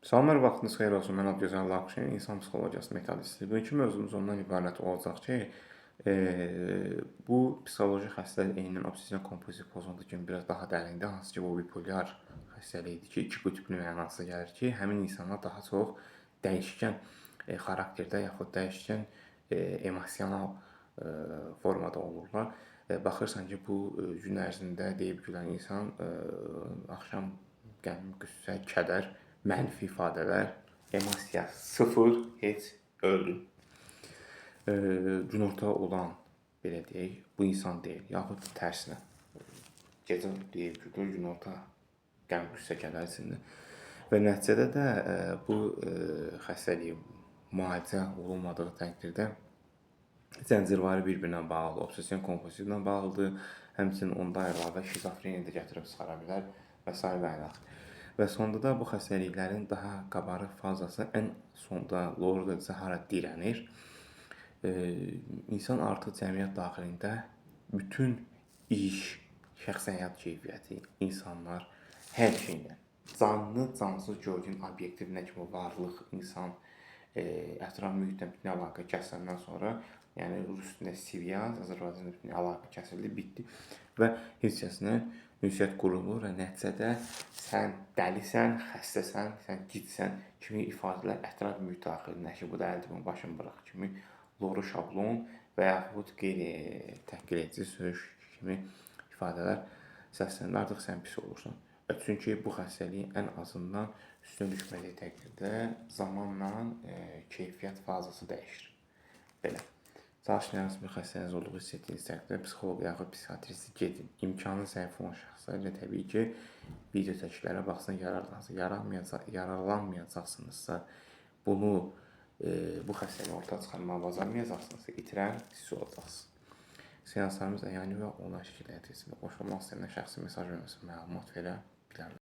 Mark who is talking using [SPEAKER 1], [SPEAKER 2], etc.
[SPEAKER 1] Salam, hər vaxtınız xeyir olsun. Mən Abdüzər Lakşin, insan psixologiyası metodisti. Bugünkü mövzumuz ondan ibarət olacaq ki, bu psixoloji xəstəlik eynilə obsession kompulsiv pozuntu kimi biraz daha dərindir, hansı ki, bu bipolyar xəstəlikdir ki, iki qütblü mənasına gəlir ki, həmin insanlar daha çox dəyişkən xarakterdə yaxud dəyişkən emosional formada olurlar. Baxırsan ki, bu gün ərzində deyib gülən insan axşam qəm, qüssə, kədər, mənfi ifadələr, emosiya sıfır, heç öldün. Günorta olan, belə deyək, bu insan deyil, yaxud tərsinə. Gecə deyib gülür, günorta qəm, qüssə, kədər içində. Və nəticədə də bu xəstəliyi müalicə olunmadığı təqdirdə zəncirvari bir-birinə bağlı, obsession kompulsivlə bağlıdır. Həmçinin onda əlavə şizofreniya da gətirib çıxara bilər və sair və ilə. Və sonda da bu xəstəliklərin daha qabarıq fazası ən sonda Lorda hara dirənir. İnsan artıq cəmiyyət daxilində bütün iş, şəxsi həyat keyfiyyəti, insanlar, hər şeylə canlı, cansız gördüyün obyektiv nə kimi varlıq, insan, ətraf mühitlə bütün əlaqə kəsiləndən sonra, yəni rus dilində svyaz, Azərbaycanda bütün əlaqə kəsildi, bitdi və heç kəslə ünsiyyət qurulmur və nəticədə sən dəlisən, xəstəsən, sən gitsən kimi ifadələr ətraf mühit daxilində ki, bu dəlidir, bunu başını bıraq kimi loru şablon və yaxud qeyri təhqir edici söyüş kimi ifadələr səslənir, artıq sən pis olursan. Və çünki bu xəstəliyin ən azından üstünə düşmədiyi təqdirdə zamanla keyfiyyət fazası dəyişir. Belə. Çalışmayan bir xəstəliyiniz olduğu hiss etdiyiniz təqdirdə psixoloq yaxud psixiatristə gedin. İmkanı zəif olan şəxslər ilə təbii ki, video təklərə baxsın, yararlansın. Yararlanmayacaqsınızsa, bunu bu xəstəliyi ortaya çıxarmağı bacarmayacaqsınızsa, itirən siz olacaqsınız. Seanslarımız əyani və onlayn şəkildə həyata keçirilir. Qoşulmaq istəyənlər şəxsi mesaj verməsi məlumat verə bilərlər.